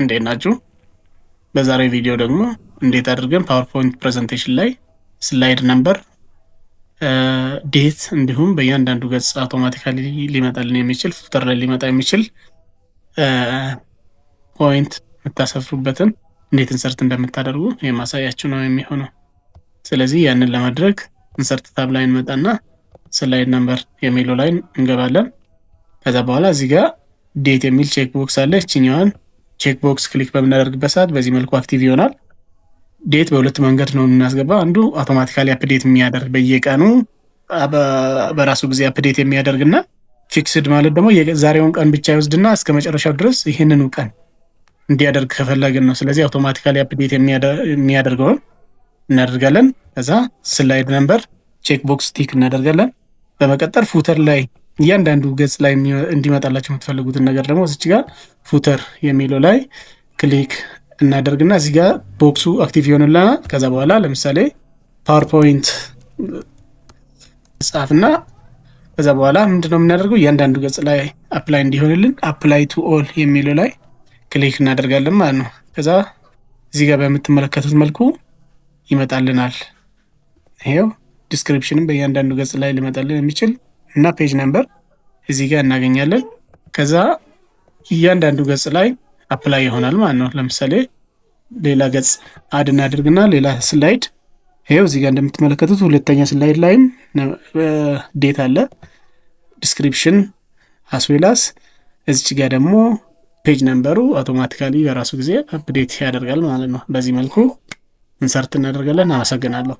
እንዴት ናችሁ? በዛሬው ቪዲዮ ደግሞ እንዴት አድርገን PowerPoint presentation ላይ slide number፣ date እንዲሁም በእያንዳንዱ ገጽ automatically ሊመጣልን የሚችል፣ footer ላይ ሊመጣ የሚችል point የምታሰፍሩበትን እንዴት insert እንደምታደርጉ የማሳያችሁ ነው የሚሆነው። ስለዚህ ያንን ለማድረግ insert tab ላይ እንመጣና slide number የሚለው ላይ እንገባለን። ከዛ በኋላ እዚህ ጋር date የሚል check box አለ። እችኛዋን check box click በምናደርግበት ሰዓት በዚህ መልኩ active ይሆናል። Date በሁለት መንገድ ነው የምናስገባው። አንዱ automatically update የሚያደርግ፣ በየቀኑ በራሱ ጊዜ update የሚያደርግ እና fixed ማለት ደግሞ የዛሬውን ቀን ብቻ ይወስድና እስከ መጨረሻው ድረስ ይህንኑ ቀን እንዲያደርግ ከፈለግን ነው። ስለዚህ automatically update የሚያደርገውን እናደርጋለን። ከዛ slide number check box tick እናደርጋለን። በመቀጠል footer ላይ እያንዳንዱ ገጽ ላይ እንዲመጣላችሁ የምትፈልጉትን ነገር ደግሞ እዚች ጋር footer የሚለው ላይ click እናደርግና እዚህ ጋር box ኡ active ይሆንልናል። ከዛ በኋላ ለምሳሌ PowerPoint ጻፍና ከዛ በኋላ ምንድነው የምናደርገው? እያንዳንዱ ገጽ ላይ apply እንዲሆንልን apply to all የሚለው ላይ click እናደርጋለን ማለት ነው። ከዛ እዚህ ጋር በምትመለከቱት መልኩ ይመጣልናል። ይሄው description ም በእያንዳንዱ ገጽ ላይ ሊመጣልን የሚችል እና page number እዚህ ጋር እናገኛለን። ከዛ እያንዳንዱ ገጽ ላይ apply ይሆናል ማለት ነው። ለምሳሌ ሌላ ገጽ add እናድርግና ሌላ slide፣ ይኸው እዚህ ጋር እንደምትመለከቱት ሁለተኛ slide ላይም date አለ፣ description as well as እዚች ጋር ደግሞ page number ኡ automatically በራሱ ጊዜ update ያደርጋል ማለት ነው። በዚህ መልኩ insert እናደርጋለን። አመሰግናለሁ።